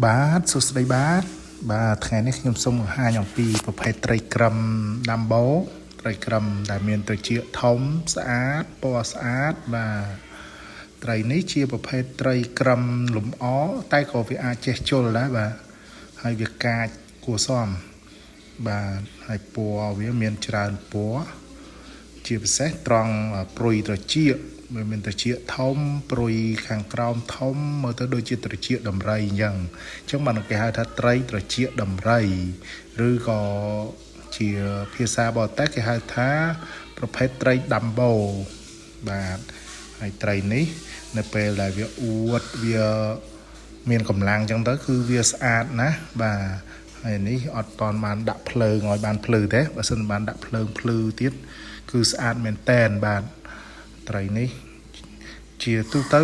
បាទសួស្តីបាទបាទថ្ងៃនេះខ្ញុំសូមបង្ហាញអំពីប្រភេទត្រីក្រឹមដាំបូត្រីក្រឹមដែលមានត្រចៀកធំស្អាតពណ៌ស្អាតបាទត្រីនេះជាប្រភេទត្រីក្រឹមលំអតែក៏វាអាចចេះជុលដែរបាទហើយវាកាចគួរសមបាទហើយពណ៌វាមានច្រើនពណ៌ ជាពិសេសត្រង់ព្រុយត្រចៀកវាមានត្រចៀកធំព្រុយខាងក្រោមធំមើលទៅដូចជាត្រចៀកដំរីអញ្ចឹងអញ្ចឹងបានគេហៅថាត្រីត្រចៀកដំរីឬក៏ជាភាសាបរទេសគេហៅថាប្រភេទត្រីដាំបូបាទហើយត្រីនេះនៅពេលដែលវាអួតវាមានកម្លាំងអញ្ចឹងទៅគឺវាស្អាតណាស់បាទហើយនេះអត់តន់បានដាក់ភ្លើងឲ្យបានភ្លឺទេបើសិនបានដាក់ភ្លើងភ្លឺទៀតគឺស្អាតមែនតែនបាទត្រីនេះជាទូទៅ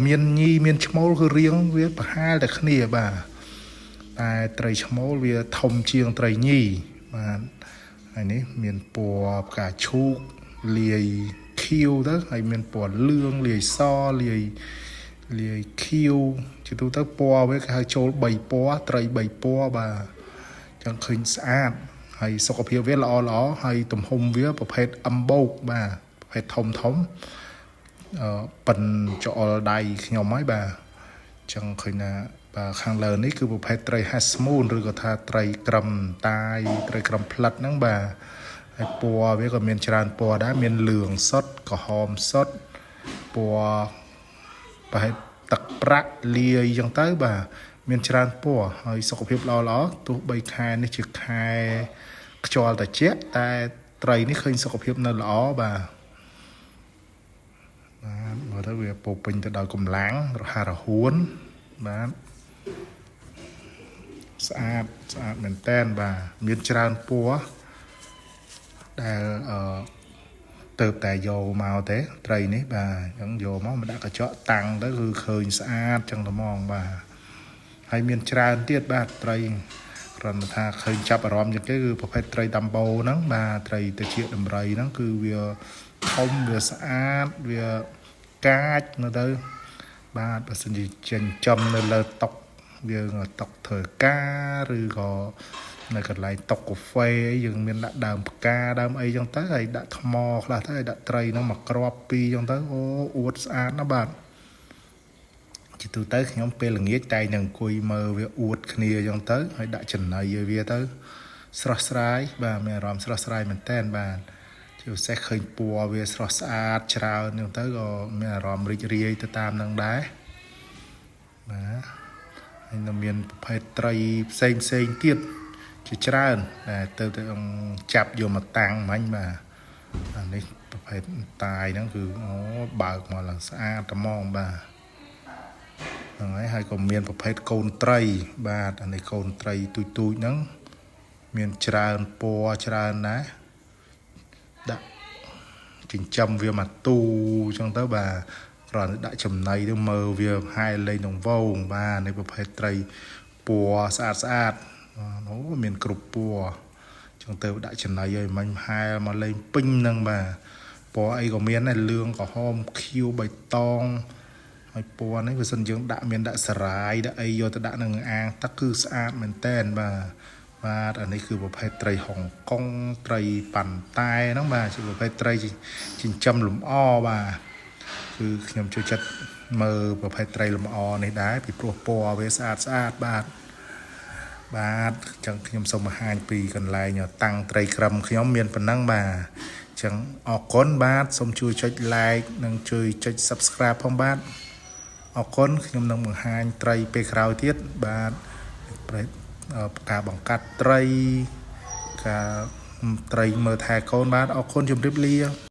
មានញីមានឈ្មោលគឺរៀងវាប្រហែលតែគ្នាបាទតែត្រីឈ្មោលវាធំជាងត្រីញីបាទហើយនេះមានពណ៌ផ្កាឈូកលាយខៀវទៅហើយមានពណ៌លឿងលាយសលាយលាយខៀវជាទូទៅពណ៌វាគេហៅចូល3ពណ៌ត្រី3ពណ៌បាទចឹងឃើញស្អាតហើយសុខភាពវាល្អល្អហើយទំហំវាប្រភេទ M បូកបាទប្រភេទធំធំអឺប៉ិនចអល់ដៃខ្ញុំហើយបាទចឹងឃើញថាបាទខាងលើនេះគឺប្រភេទត្រី Half Moon ឬក៏ថាត្រីក្រឹមតាយត្រីក្រឹមផ្លិតហ្នឹងបាទហើយពណ៌វាក៏មានច្រើនពណ៌ដែរមានលឿងសុទ្ធក្រហមសុទ្ធពណ៌ប្រហែលទឹកប្រាក់លាយចឹងទៅបាទមានច្រើនពណ៌ហើយសុខភាពល្អល្អទោះបីខែនេះជាខែខ្យល់ត្រជាក់តែត្រីនេះឃើញសុខភាពនៅល្អបាទបាទមើលទៅវាពោពេញទៅដោយកម្លាំងរហ័សរហួនបាទស្អាតស្អាតមែនតែនបាទមានច្រើនពណ៌ដែលអឺទៅតែយកមកទេត្រីនេះបាទអញ្ចឹងយកមកមកដាក់កញ្ចក់តាំងទៅគឺឃើញស្អាតចឹងតែហ្មងបាទហើយមានច្រើនទៀតបាទត្រីគ្រាន់តែថាឃើញចាប់អារម្មណ៍ជាងគេគឺប្រភេទត្រីដាំបូហ្នឹងបាទត្រីត្រចៀកដំរីហ្នឹងគឺវាធំវាស្អាតវាកាចនៅទៅបាទបើសិនជាចិញ្ចឹមនៅលើតុយើងតុធ្វើការឬក៏នៅកន្លែងតុកាហ្វេយើងមានដាក់ដើមផ្កាដើមអីចឹងទៅហើយដាក់ថ្មខ្លះទៅហើយដាក់ត្រីហ្នឹងមកគ្រាប់ពីរចឹងទៅអូអួតស្អាតណាស់បាទជាទូទៅខ្ញុំពេលល្ងាចតែងនឹងអង្គុយមើលវាអួតគ្នាចឹងទៅហើយដាក់ចំណីឲ្យវាទៅស្រស់ស្រាយបាទមានអារម្មណ៍ស្រស់ស្រាយមែនតើបាទជាពិសេសឃើញពណ៌វាស្រស់ស្អាតច្រើនចឹងទៅក៏មានអារម្មណ៍រីករាយទៅតាមនឹងដែរបាទហើយនៅមានប្រភេទត្រីផ្សេងផ្សេងទៀតជាច្រើនដែលទៅទៅចាប់យកមកតាំងមិញបាទអានេះប្រភេទតាយហ្នឹងគឺអូបើកមកឡើងស្អាតត្មងបាទហ្នឹងហើយហើយក៏មានប្រភេទកូនត្រី បាទអានេះកូនត្រីទូចទូចហ្នឹងមានច្រើនពណ៌ច្រើនណាស់ដាក់ចិញ្ចឹមវាមកទូអញ្ចឹងទៅបាទគ្រាន់តែដាក់ចំណីទៅមើលវាហែលលេងក្នុងវងបាទនេះប្រភេទត្រីពណ៌ស្អាតស្អាតអូមានគ្រប់ពណ៌ចឹងទៅដាក់ចំណីឲ្យមិញហែលមកលេងពេញហ្នឹងបាទពណ៌អីក៏មានដែរលឿងក្រហមខៀវបៃតងហើយពណ៌នេះបើសិនយើងដាក់មានដាក់សារាយដាក់អីយកទៅដាក់នឹងអាងទឹកគឺស្អាតមែនតែនបាទបាទអានេះគឺប្រភេទត្រីហុងកុងត្រីប៉ាន់តែហ្នឹងបាទជាប្រភេទត្រីចិញ្ចឹមលំអបាទគឺខ្ញុំចូលចិត្តមើលប្រភេទត្រីលំអនេះដែរពីព្រោះពណ៌វាស្អាតស្អាតបាទបាទអញ្ចឹងខ្ញុំសូមបង្ហាញពីកន្លែងតាំងត្រីក្រឹមខ្ញុំមានប៉ុណ្ណឹងបាទអញ្ចឹងអរគុណបាទសូមជួយចុច like និងជួយចុច Subscribe ផងបាទអរគុណខ្ញុំនឹងបង្ហាញត្រីពេលក្រោយទៀតបាទការបង្កាត់ត្រីការត្រីមើលថែកូនបាទអរគុណជម្រាបលា។